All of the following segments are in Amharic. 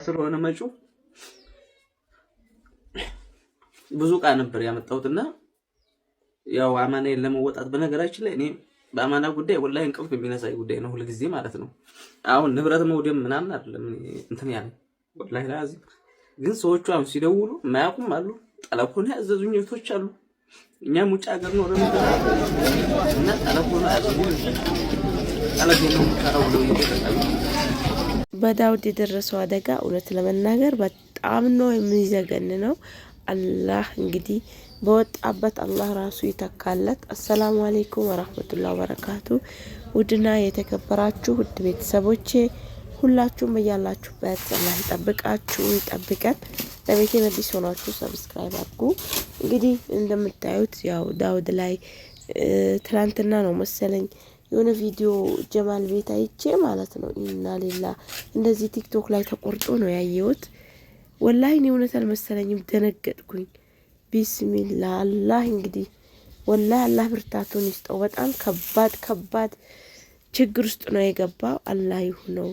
ስለሆነ መጪው ብዙ እቃ ነበር ያመጣሁትና ያው አማናዬን ለመወጣት፣ በነገራችን ላይ እኔ በአማና ጉዳይ ወላሂ እንቅልፍ የሚነሳኝ ጉዳይ ነው ሁልጊዜ ማለት ነው። አሁን ንብረት መውደም ምናምን አይደለም እንትን ያለ፣ ወላሂ ላዚ ግን ሰዎቹ አሁን ሲደውሉ የማያውቁም አሉ። ጠለፎን ያዘዙኝ እህቶች አሉ። እኛም ውጭ ሀገር ኖረን እና ጠለፎን ያዘዙኝ ጠለፌ ነው የምጠራው ብለው እየተጠቀሙ። በዳውድ የደረሰው አደጋ እውነት ለመናገር በጣም ነው የሚዘገን ነው። አላህ እንግዲህ በወጣበት አላህ ራሱ ይተካለት። አሰላሙ አሌይኩም ወራህመቱላሂ ወበረካቱ። ውድና የተከበራችሁ ውድ ቤተሰቦቼ ሁላችሁም በያላችሁበት አላህ ይጠብቃችሁ ይጠብቀን። ለቤቴ አዲስ ሆናችሁ subscribe አድርጉ። እንግዲህ እንደምታዩት ያው ዳውድ ላይ ትላንትና ነው መሰለኝ የሆነ ቪዲዮ ጀማል ቤት አይቼ ማለት ነው። ኢና ሌላ እንደዚህ ቲክቶክ ላይ ተቆርጦ ነው ያየሁት። ወላሂ እኔ እውነት አልመሰለኝም፣ ደነገጥኩኝ። ቢስሚላ አላህ እንግዲህ ወላሂ አላህ ብርታቱን ይስጠው። በጣም ከባድ ከባድ ችግር ውስጥ ነው የገባው። አላህ ይሁነው።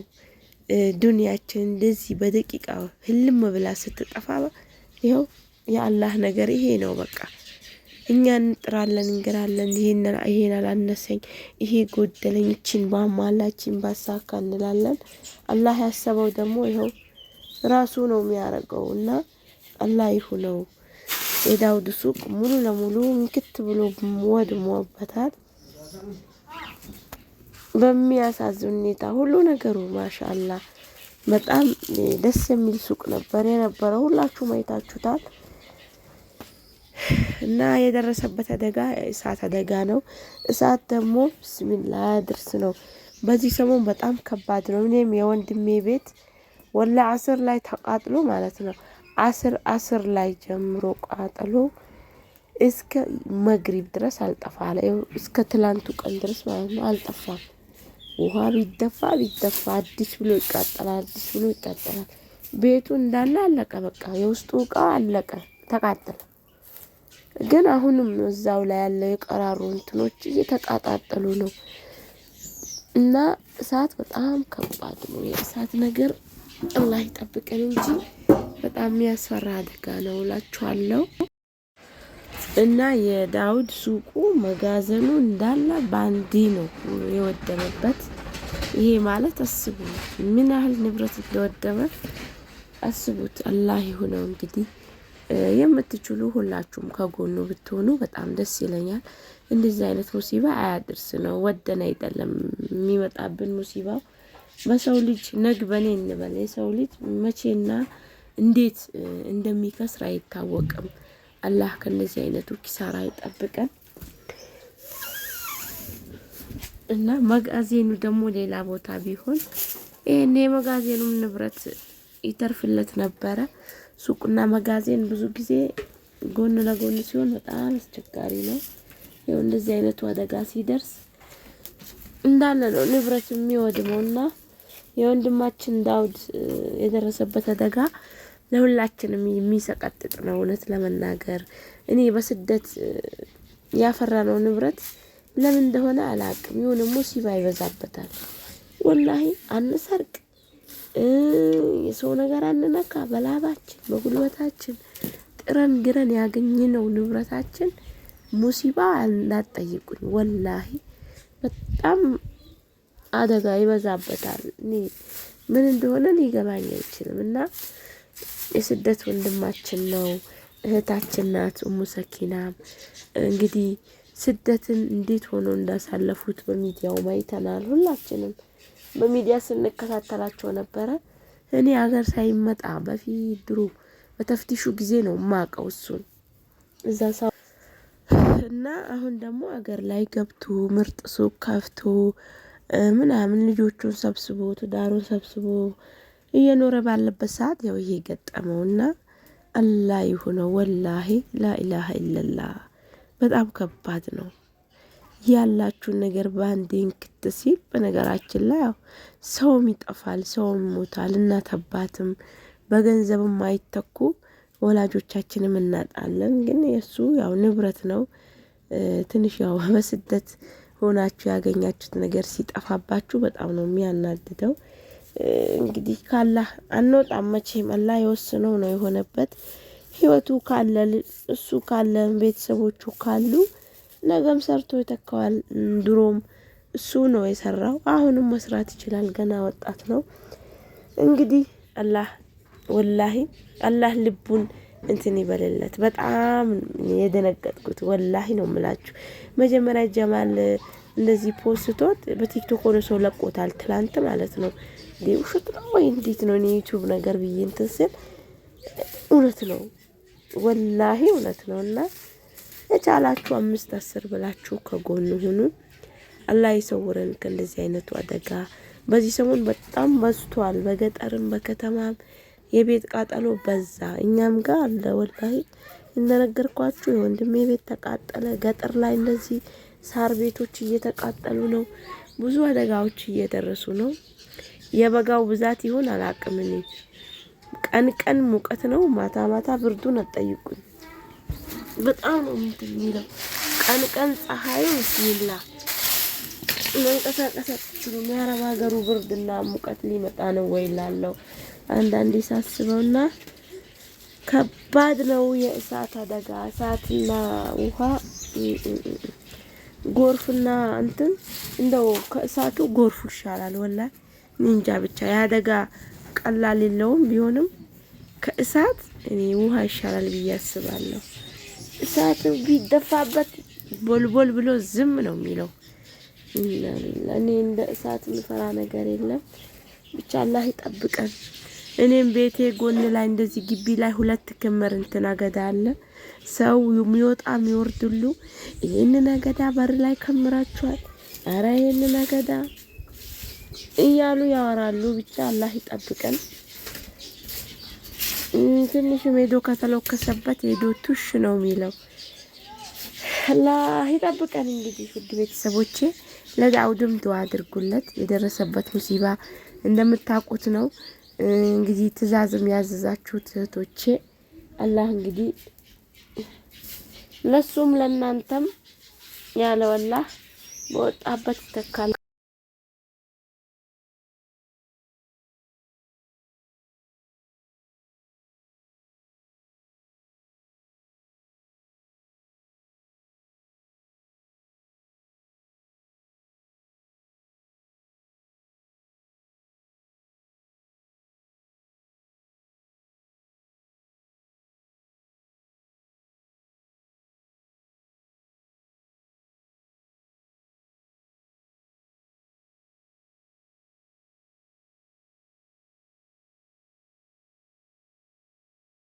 ዱንያችን እንደዚህ በደቂቃ ህልም ብላ ስትጠፋ ይኸው የአላህ ነገር ይሄ ነው በቃ። እኛ እንጥራለን እንግራለን፣ ይሄን አላነሰኝ፣ ይሄ ጎደለኝ፣ ይችን ባሟላ፣ ይችን ባሳካ እንላለን። አላህ ያሰበው ደግሞ ይኸው ራሱ ነው የሚያደርገው እና አላህ ይሁነው። የዳውድ ሱቅ ሙሉ ለሙሉ እንክት ብሎ ወድሞበታል። በሚያሳዝን ሁኔታ ሁሉ ነገሩ ማሻአላ በጣም ደስ የሚል ሱቅ ነበር የነበረው። ሁላችሁም አይታችሁታል። እና የደረሰበት አደጋ እሳት አደጋ ነው። እሳት ደግሞ ብስሚላ ድርስ ነው። በዚህ ሰሞን በጣም ከባድ ነው። እኔም የወንድሜ ቤት ወላ አስር ላይ ተቃጥሎ ማለት ነው። አስር አስር ላይ ጀምሮ ቃጥሎ እስከ መግሪብ ድረስ አልጠፋ አለ። እስከ ትላንቱ ቀን ድረስ ማለት ነው አልጠፋም። ውሃ ቢደፋ ቢደፋ አዲስ ብሎ ይቃጠላል፣ አዲስ ብሎ ይቃጠላል። ቤቱ እንዳለ አለቀ። በቃ የውስጡ እቃ አለቀ፣ ተቃጠለ። ግን አሁንም እዛው ላይ ያለው የቀራሩ እንትኖች እየተቃጣጠሉ ነው። እና እሳት በጣም ከባድ ነው። የእሳት ነገር አላህ ይጠብቀን እንጂ በጣም የሚያስፈራ አደጋ ነው እላችኋለሁ። እና የዳውድ ሱቁ መጋዘኑ እንዳለ ባንዲ ነው የወደመበት። ይሄ ማለት አስቡ ምን ያህል ንብረት እንደወደመ አስቡት። አላህ ይሁነው እንግዲህ የምትችሉ ሁላችሁም ከጎኑ ብትሆኑ በጣም ደስ ይለኛል። እንደዚህ አይነት ሙሲባ አያድርስ ነው፣ ወደን አይደለም የሚመጣብን ሙሲባው። በሰው ልጅ ነግ በኔ እንበል፣ የሰው ልጅ መቼና እንዴት እንደሚከስር አይታወቅም። አላህ ከነዚህ አይነቱ ኪሳራ ይጠብቀን እና መጋዜኑ ደግሞ ሌላ ቦታ ቢሆን ይሄኔ የመጋዜኑም ንብረት ይተርፍለት ነበረ። ሱቅና መጋዜን ብዙ ጊዜ ጎን ለጎን ሲሆን በጣም አስቸጋሪ ነው። ይኸው እንደዚህ አይነቱ አደጋ ሲደርስ እንዳለ ነው ንብረት የሚወድመውና የወንድማችን ዳውድ የደረሰበት አደጋ ለሁላችንም የሚሰቀጥጥ ነው። እውነት ለመናገር እኔ በስደት ያፈራነው ንብረት ለምን እንደሆነ አላቅም። ይሁን ሙሲባ ይበዛበታል። ወላሂ አንሰርቅ፣ የሰው ነገር አንነካ። በላባችን በጉልበታችን ጥረን ግረን ያገኘነው ንብረታችን ሙሲባ እንዳትጠይቁኝ። ወላሂ በጣም አደጋ ይበዛበታል። እኔ ምን እንደሆነ ሊገባኝ አይችልም። እና የስደት ወንድማችን ነው እህታችን ናት ኡሙ ሰኪና። እንግዲህ ስደትን እንዴት ሆኖ እንዳሳለፉት በሚዲያው አይተናል። ሁላችንም በሚዲያ ስንከታተላቸው ነበረ። እኔ ሀገር ሳይመጣ በፊት ድሮ በተፍቲሹ ጊዜ ነው ማቀው እሱን እዛ እና አሁን ደግሞ አገር ላይ ገብቶ ምርጥ ሱቅ ከፍቶ ምናምን ልጆቹን ሰብስቦ ትዳሩን ሰብስቦ እየኖረ ባለበት ሰዓት ያው ይሄ ገጠመውና አላህ ይሁነው። ወላሂ ላኢላሀ ኢለላህ በጣም ከባድ ነው። ያላችሁን ነገር በአንዴ እንክት ሲል፣ በነገራችን ላይ ያው ሰውም ይጠፋል፣ ሰውም ይሞታል። እናት አባትም በገንዘብም አይተኩ ወላጆቻችንም እናጣለን። ግን የእሱ ያው ንብረት ነው። ትንሽ ያው በስደት ሆናችሁ ያገኛችሁት ነገር ሲጠፋባችሁ በጣም ነው የሚያናድደው። እንግዲህ ካላህ አንወጣም መቼም፣ አላህ የወሰነው ነው የሆነበት። ህይወቱ ካለ፣ እሱ ካለ፣ ቤተሰቦቹ ካሉ ነገም ሰርቶ ይተካዋል። ድሮም እሱ ነው የሰራው፣ አሁንም መስራት ይችላል። ገና ወጣት ነው። እንግዲህ አላህ ወላሂ አላህ ልቡን እንትን ይበልለት። በጣም የደነገጥኩት ወላሂ ነው የምላችሁ። መጀመሪያ ጀማል እንደዚህ ፖስቶት በቲክቶክ ሆነ ሰው ለቆታል፣ ትላንት ማለት ነው። እንዴ ውሸት ነው ወይ እንዴት ነው? እኔ ዩቲዩብ ነገር ብዬ እንትን ስል እውነት ነው፣ ወላሂ እውነት ነው። እና የቻላችሁ 5 10 ብላችሁ ከጎኑ ሁኑ። አላህ ይሰውረን ከእንደዚህ አይነቱ አደጋ። በዚህ ሰሞን በጣም በዝቷል። በገጠርም በከተማም የቤት ቃጠሎ በዛ። እኛም ጋር አለ ወላሂ እንደነገርኳችሁ የወንድሜ ቤት ተቃጠለ። ገጠር ላይ እንደዚህ ሳር ቤቶች እየተቃጠሉ ነው። ብዙ አደጋዎች እየደረሱ ነው። የበጋው ብዛት ይሆን አላቅም እኔ። ቀን ቀን ሙቀት ነው፣ ማታ ማታ ብርዱን አትጠይቁኝ። በጣም ነው እንትን የሚለው። ቀን ቀን ፀሐዩ ብስሚላ መንቀሳቀስ አትችሉም። የአረብ ሀገሩ ብርድና ሙቀት ሊመጣ ነው ወይ ላለው አንዳንዴ ሳስበውና ከባድ ነው የእሳት አደጋ። እሳትና ውሃ፣ ጎርፍና እንትን እንደው ከእሳቱ ጎርፉ ይሻላል። ወላ እንጃ ብቻ የአደጋ ቀላል የለውም። ቢሆንም ከእሳት እኔ ውሃ ይሻላል ብዬ አስባለሁ። እሳት ቢደፋበት ቦልቦል ብሎ ዝም ነው የሚለው። እኔ እንደ እሳት የምፈራ ነገር የለም። ብቻ አላህ ይጠብቀን። እኔም ቤቴ ጎን ላይ እንደዚህ ግቢ ላይ ሁለት ክምር እንትን አገዳ አለ። ሰው የሚወጣ የሚወርድ ሁሉ ይህንን አገዳ በር ላይ ከምራችኋል፣ አረ ይህንን አገዳ እያሉ ያወራሉ። ብቻ አላህ ይጠብቀን። ትንሽም ሄዶ ከተለከሰበት ሄዶ ቱሽ ነው የሚለው። አላህ ይጠብቀን። እንግዲህ ውድ ቤተሰቦቼ ለዳውድም ዱአ አድርጉለት። የደረሰበት ሙሲባ እንደምታውቁት ነው። እንግዲህ ትዕዛዝም ያዘዛችሁት እህቶቼ አላህ እንግዲህ ለሱም ለእናንተም ያለው አላህ በወጣበት ይተካል።